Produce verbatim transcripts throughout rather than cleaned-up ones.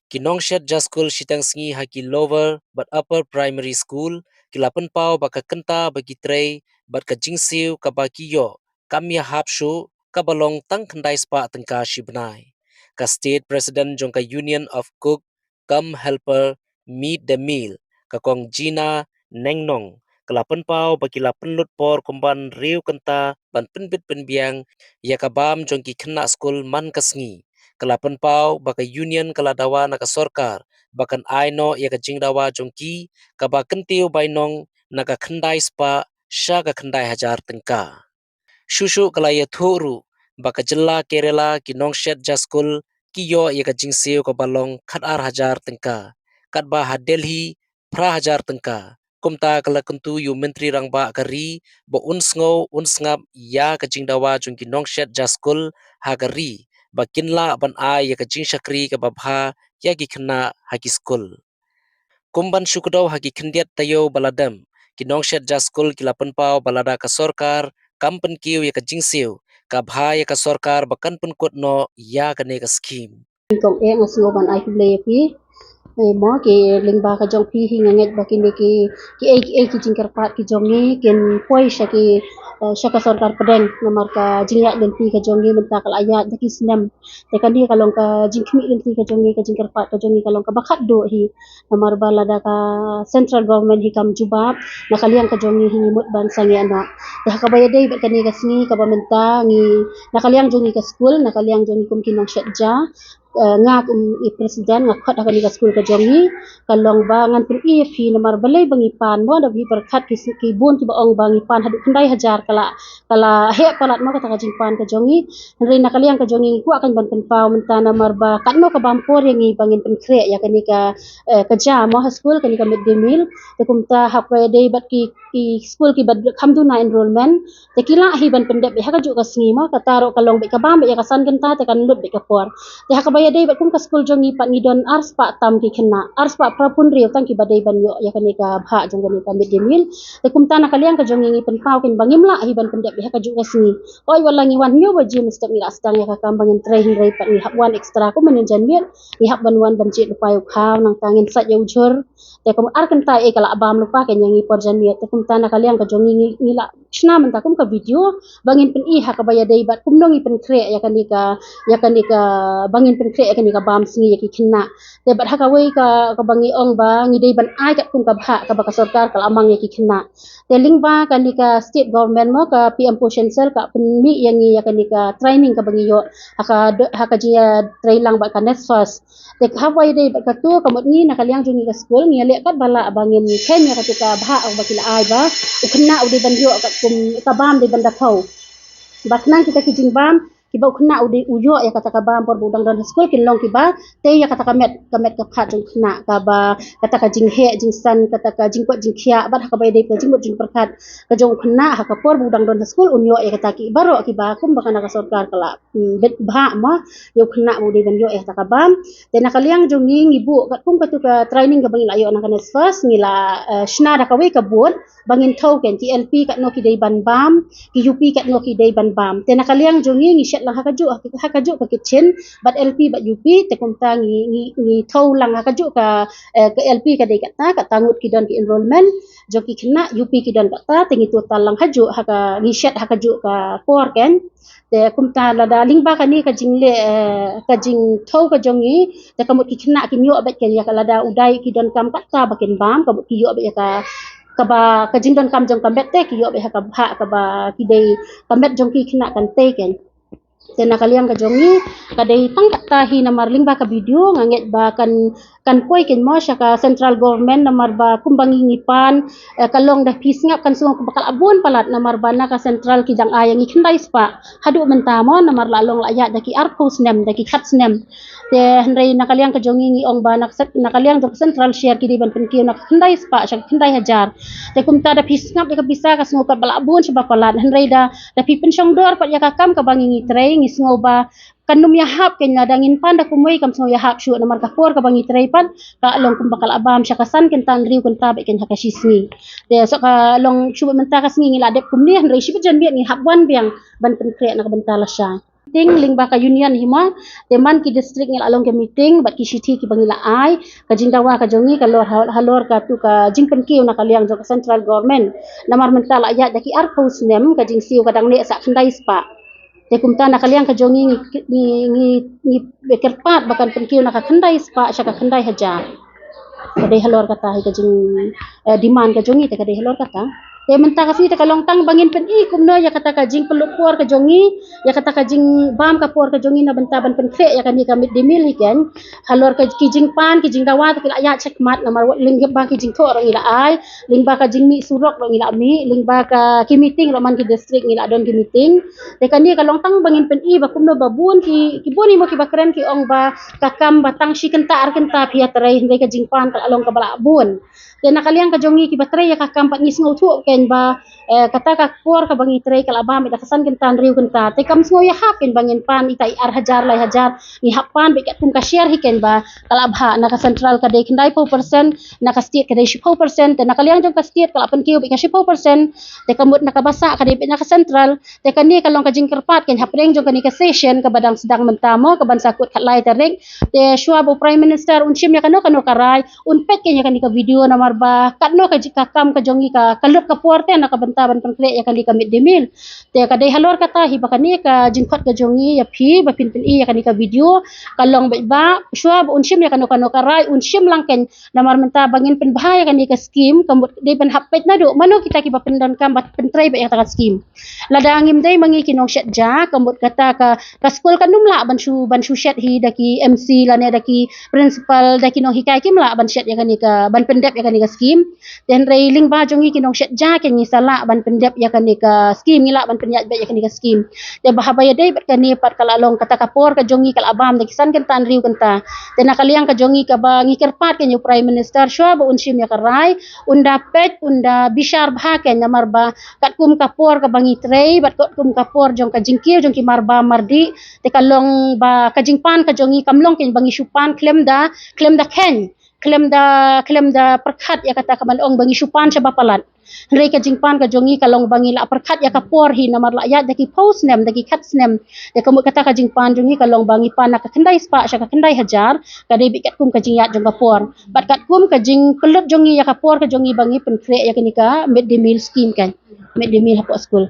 Ki nongshet ja skul shiteng sngi ha ki lower bad upper primary school ki la pynpaw ba ka kynta ba ki trei bad ka jingsiew kaba ki ïoh kam ïahap shuh kaba long tang khyndai spah tyngka shi bnai. Ka State President jong ka Union of Cook cum Helper Mid Day Meal, ka Kong Gina Nengnong, ka la pynpaw ba ki la pynlut por kumban riew kynta ban pynbit pynbiang ïa ka bam jong ki khynnah skul man ka sngi. Ka la pynpaw ba ka union ka la dawa na ka sorkar ba kan ai noh ïa ka jingdawa jong ki kaba kyntiew bainong na ka khyndai spah sha ka khyndai hajar tyngka. Shuh shuh ka la ïathuh ruh ba ka jylla Kerala ki nongshet ja skul ki ïoh ïa ka jingsiew kaba long khatar hajar tyngka, katba ha Delhi phra hajar tyngka. Kumta ka la kyntu ïa u Myntri Rangbah ka ri ba un sngew un sngap ïa ka jingdawa jong ki nongshet ja skul ha ka ri ba kin lah ban ai ïa ka jingshakri kaba bha ïa ki khynnah ha ki skul. Kumban shu kdew ha ki khyndiat taïew ba la dep, ki nongshet ja skul ki la pynpaw ba lada ka sorkar kam pynkiew ïa ka jingsiew, ka bha ïa ka sorkar ba kan pynkut noh ïa kane ka skhim. Kong eh nga sngew ban ai khublei ïa phi. Eh, mo ki lyngba ka jong phi hi nga ngeit ba kine ki ki ei ki ei ki jingkyrpad ki jong ngi kin poi sha ki, eh, sha ka sorkar pdeng namar ka jingïaid lynti ka jong ngi mynta ka la ïaid da ki snem. Te kane ka long ka jingkhmih lynti ka jong ngi, ka jingkyrpad ka jong ngi ka long kaba khatduh hi. Namar ba lada ka central government hi kam jubab, na ka liang ka jong ngi hi ngi mut ban sangeh noh. Te ha kaba ïadei bad kane ka sngi kaba mynta ngi, na ka liang jong ngi ka skul, na ka liang jong ngi kum ki nongshet ja, eh, nga kum i president nga khot ha kane ka skul ka jong ngi, ka long ba ngan pyni ïa phi namar balei ba ngi pan mo, da phi pyrkhat ki, ki bun kiba ong ba ngi pan haduh khyndai hajar ka la, ka la heh palat mo kata ka jingpan ka jong ngi. Hynrei na ka liang ka jong ngi ngi kwah kan ban pynpaw mynta namar ba katno ka bam por ïa ngi ba ngin pynkhreh ïa kane ka, eh, ka ja mo ha skul, kane ka mid day meal. Te kumta ha kaba ïadei bad ki, ki skul kiba kham duna enrollment, te ki lah hi ban pyndep beit ha kajuh ka sngi mo, kata ruh ka long beit ka bam beit ïa ka san kynta te kan lut beit ka por. Te ha kaba ïadei bad kum ka skul jong ngi pat ngi don ar spah tam ki khynnah, ar spah phra phew hynriew tang kiba dei ban ïoh ïa kane ka bhah jong kane ka mid day meal. Te kumta na ka liang ka jong ngi ngi pynpaw kein ba ngim lah hi ban pyndep beit ha kajuh ka sngi. Oi, wat la ngi wan hynñiew baje mynstep ngi la sdang ïa ka kam ba ngin trei, hynrei pat ngi hap wan extra kum mynnin janmiet, ngi hap ban wan ban jied lypa ïa u khaw, nangta ngin sait ïa u jhur. Te kum ar kynta eh ka la bam lypa kein ïa ngi por janmiet. Te kumta na ka liang ka jong ngi ngi, ngi la shna mynta kum ka video ba ngin pyni ha kaba ïadei bad kumno ngi pynkhreh ïa kane ka, ïa kane ka, ba ngin pynkhreh ïa kane ka bam sngi ïa ki khynnah. Te bad ha kawei ka, kaba ngi ong ba ngi dei ban ai katkum ka bhah kaba ka sorkar ka la mang ïa ki khynnah. Te lyngba kane ka state government mo, ka P M Poshan Shakti ka pynmih ïa ngi ïa kane ka training kaba ngi ïoh ha ka do-, ha ka jingïatreilang bad ka NESFAST. Te ha kaba ïadei bad katu ka mut ngi na ka liang jong ngi ka skul ngi ïaleh katba lah ba ngin kheiñ ïa katu ka bhah ba ki la ai ba u khynnah u dei ban ïoh katkum ka bam dei ban da thew. Ba khnang kita ki jingbam kiba u khynnah u dei u ïoh ïa kata ka bam por ba u dang don ha skul kin long kiba tei ïa kata ka met, ka met ka phad jong u khynnah, kaba kata ka jingheh jingsan, kata ka jingkoit jingkhiah bad ha kaba ïadei ka jingmut jingpyrkhat ka jong u khynnah ha ka por ba u dang don ha skul un ïoh ïa kata ki baroh kiba kumba kane ka sorkar ka la, mm, bit bhah mo ïa u khynnah ba u dei ban ïoh ïa kata ka bam. Te na ka liang jong ngi ngi buh katkum katu ka training kaba ngi la ïoh na ka NESFAST, ngi la, eh, shna da kawei ka board ba ngin thew kein ki L P katno ki dei ban bam, ki U P katno ki dei ban bam. Te na ka liang jong ngi ngi shet lang ha kajuh, ha kajuh ka kitchen bad L P bad U P, te kumta ngi, ngi, ngi thew lang ha kajuh ka, eh, ka L P ka dei kata, kata ngut ki don ki enrollment jong ki khynnah, U P ki don kata, te ngi total lang hajuh ha ka, ngi shet ha kajuh ka por kein. Te kumta lada lyngba kane ka jingleh, eh, ka jingthew ka jong ngi, te ka mut ki khynnah kin ïoh beit kein ïa ka lada u dei ki donkam kata ba kin bam, ka mut ki ïoh beit ïa ka, kaba ka jingdonkam jong ka met te ki ïoh beit ha ka bhah kaba ki dei ka met jong ki khynnah kan tei kein. Te na ka liang ka jong ngi ka dei tang kata hi namar lyngba ka video nga ngeit ba kan, kan poi kein mo sha ka central government namar ba kumba ngi ngi pan, eh, ka long da phi sngap kan sngewbha ba ka la bun palat namar ba na ka central ki dang ai ïa ngi khyndai spah haduh mynta mo namar la long la ïaid da ki arphew snem, da ki khat snem. Te hynrei na ka liang ka jong ngi ngi ong ba na ka cen-, na ka liang jong ka central share ki dei ban pynkiew na ka khyndai spah sha ka khyndai hajar. Te kumta da phi sngap ïa ka pisa ka sngewbha ba la bun sha ba palat, hynrei da, da phi pynshong dor pat ïa ka kam kaba ngi ngi trei, ngi sngewbha kan ym ïahap kein lada ngin pan da kumwei kam sngew ïahap shuh namar ka por kaba ngi trei pat ka long kumba ka la bam sha ka san kynta hynriew kynta beit kein ha ka shi sngi. Te shuh ka long shuh mynta ka sngi ngi la dep kumne hynrei shibit janmiet ngi hap wan biang ban pynkhreh na ka bynta lashai. meeting lyngba ka union hi mo, te man ki district ngi la long ka meeting bad ki shithi kiba ngi la ai. Ka jingdawa ka jong ngi ka lor ha-, halor katu ka jingpynkiew na ka liang jong ka central government. Namar mynta la ïaid da ki arphew snem, ka jingsiew ka dang neh sa khyndai spah. Te kumta na ka liang ka jong ngi ngi, ngi, ngi, ngi kyrpad ba kan pynkiew na ka khyndai spah sha ka khyndai hajar. Ka dei halor kata hi ka jing, eh, demand ka jong ngi, te ka dei halor kata. Te mynta ka sngi te ka long tang ba ngin pyni kumno ïa kata ka jingpynlut por ka jong ngi, ïa kata ka jingbam ka por ka jong ngi na bynta ban pynkhreh ïa kane ka mid day meal hi ken. Halor ka ki jingpan, ki jingdawa te ki la ïaid shakhmat, namar wat lyngba ki jingthoh ruh ngi la ai, lyngba ka jingmih surok ruh ngi la mih, lyngba ka ki meeting ruh man ki district ngi la don ki meeting. Te kane ka long tang ba ngin pyni ba kumno ba bun ki, ki bun hi mo kiba kren ki ong ba ka kam ba tang shi kynta ar kynta phi ïatrei, hynrei ka jingpan ka la long kaba la bun. Te na ka liang ka jong ngi kiba trei ïa ka kam pat ngi sngewthuh ken ba, eh, kata ka por kaba ngi trei ka la bam beit da ka san kynta hynriew kynta. Te kam sngewïahap ken ba ngin pan ita i ar hajar lai hajar, ngi hap pan beit katkum ka share hi ken ba ka la bha. Na ka central ka dei khyndaiphew percent, na ka state ka dei shiphew percent, te na ka liang jong ka state ka la pynkiew beit ka shiphew percent, te ka mut na kaba sah ka dei beit na ka central. Te kane ka long ka jingkyrpad ken hapdeng jong kane ka session kaba dang sdang mynta mo, kaban sa kut khatlai tarik. Te shuwa ba u Prime Minister un shim ïa kano kano ka rai, un peit ken ïa kane ka video namar ba katno ka ji-, ka kam ka jong ngi ka, ka lut ka por te na ka bynta ban pynkhreh ïa kane ka mid day meal. Te ka dei halor kata hi ba kane ka jingkhot ka jong ngi ïa phi ba phin pyni ïa kane ka video ka long beit ba shuwa ba un shim ïa kano kano ka rai, un shim lang ken. Namar mynta ba ngin pynbha ïa kane ka skim, ka mut dei ban hap peit naduh mano kita kiba pyndonkam ba pyntrei beit ïa kata ka skim. Lada ngim dei ma ngi ki nongshet ja, ka mut kata ka, ka skul kan ym lah ban shu, ban shu shet hi da ki M C lane da ki principal, da ki nonghikai, kim lah ban shet ïa kane ka, ban pyndep ïa kane ka skim. Te hynrei lyngba jong ngi ki nongshet ja ken ngi sa lah ban pyndep ïa kane ka skim, ngi lah ban pynïaid beit ïa kane ka skim. Te ba haba ïadei bad kane pat ka la long kata ka por ka jong ngi ka la bam da ki san kynta hynriew kynta. Te na ka liang ka jong ngi kaba ngi kyrpad ken ïa u Prime Minister shuwa ba un shim ïa ka rai, un da peit, un da bishar bha ken namar ba katkum ka por kaba ngi trei bad katkum ka por jong ka jingkiew jong ki marbam mardih, te ka long ba ka jingpan ka jong ngi kam long ken ba ngi shu pan khlem da, khlem da kheiñ, khlem da, khlem da pyrkhat ïa kata ka ban ong ba ngi shu pan shaba palat. Hynrei ka jingpan ka jong ngi ka long ba ngi la pyrkhat ïa ka por hi namar la ïaid da ki phew snem, da ki khat snem. Te ka mut kata ka jingpan jong ngi ka long ba ngi pan na ka khyndai spah sha ka khyndai hajar, ka dei beit katkum ka jingïaid jong ka por. Bad katkum ka jingpynlut jong ngi ïa ka por ka jong ngi ba ngi pynkhreh ïa kane ka mid day meal scheme kan. Mid day meal hapoh skul.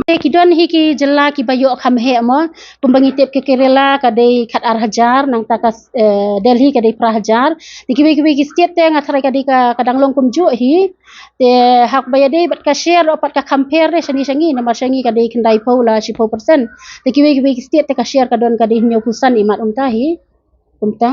Te ki don hi ki jylla kiba ïoh kham heh mo, kumba ngi tip ka Kerala ka dei khat ar hajar, nangta ka, eh, Delhi ka dei phra hajar. Te kiwei kiwei ki state te nga tharai ka dei ka, ka dang long kumjuh hi. Te haba ïadei bad ka share ruh pat ka compare re sha ngi sha ngi, namar sha ngi ka dei khyndaiphew la shiphew percent. Te kiwei kiwei ki state te ka share ka don ka dei hynñiewphew san imat kumta hi. Kumta.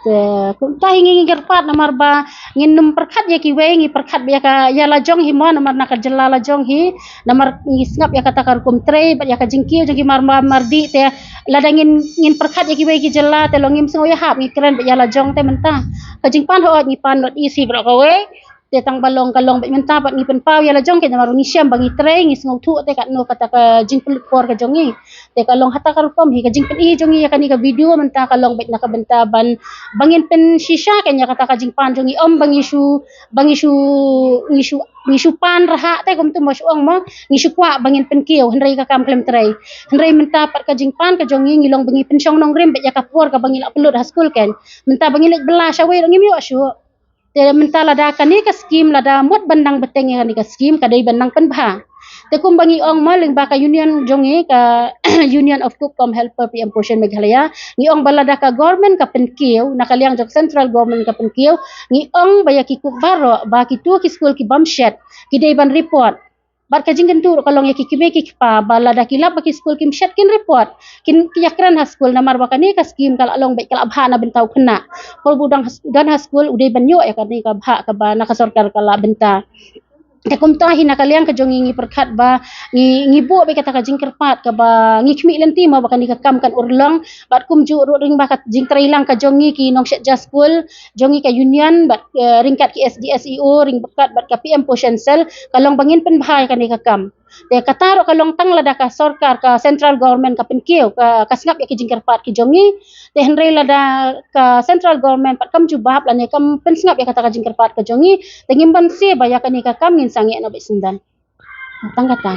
Te kumta hi ngi ngi kyrpad namar ba ngin nym pyrkhat ïa kiwei, ngi pyrkhat ïa ka, ïa la jong hi mo, namar na ka jylla la jong hi, namar ngi sngap ïa kata ka rukom trei bad ïa ka jingkiew jong ki marbam mardih. Te lada ngin, ngin pyrkhat ïa kiwei ki jylla te long ngim sngewïahap, ngi kren bad ïa la jong te mynta. Ka jingpan hooid ngi pan North East hi baroh kawei. Te tang ba long ka long bad mynta pat ngi pynpaw ïa la jong ken namar ngi shem ba ngi trei, ngi sngewthuh te katno kata ka jingpynlut por ka jong ngi. Te ka long hata ka rukom hi ka jingpyni jong ngi ïa kane ka video mynta ka long bad na ka bynta ban, ba ngin pynshisha ken ïa kata ka jingpan jong ngi, ym ba ngi shu, ba ngi shu, ngi shu, ngi shu pan rhah te kumtu mo shu ong mo, ngi shu kwah ba ngin pynkiew hynrei ka kam khlem trei. Hynrei mynta pat ka jingpan ka jong ngi ngi long ba ngi pynshong nongrim bad ïa ka por kaba ngi la pynlut ha skul ken. Mynta ba ngi leit bylla shawei ruh ngim ïoh shuh. Te mynta lada kane ka skim lada mut ban nang bteng ïa kane ka skim ka dei ban nang pynbha. Te kumba ngi ong mo lyngba ka union jong ngi ka Union of Cook cum Helper P M Poshan Meghalaya, ngi ong ba lada ka government ka pynkiew, na ka liang jong central government ka pynkiew, ngi ong ba ïa ki cook baroh ba kito ki skul ki bym shet ki dei ban report. Bad ka jingkyntu ruh ka long ïa ki kmie ki kpa ba lada ki lap ba ki skul kim shet kin report, kin ïakren ha skul namar ba kane ka skim ka la long bad ka la bha na bynta u khynnah. Por ba u dang ha, don ha skul u dei ban ïoh ïa kane ka bha kaba na ka sorkar ka la bynta. Te kumta hi na ka liang ka jong ngi ngi pyrkhat ba ngi, ngi buh bad kata ka jingkyrpad kaba ngi khmih lynti mo ba kane ka kam kan urlong. Bad kumjuh ruh lyngba ka jingtrei lang ka jong ngi ki nongshet ja skul jong ngi ka union bad, eh, ryngkat ki S D S E O, ryngkat bad ka P M Poshan Cell, ka long ba ngin pynbha ïa kane ka kam. Te kata ruh ka long tang lada ka sorkar, ka central government ka pynkiew, ka, ka sngap ïa ki jingkyrpad ki jong ngi. Te hynrei lada ka central government pat kam jubab lane kam pynsngap ïa kata ka jingkyrpad ka jong ngi, te ngim banse ba ïa kane ka kam ngin sangeh na bad syndan. Tang kata.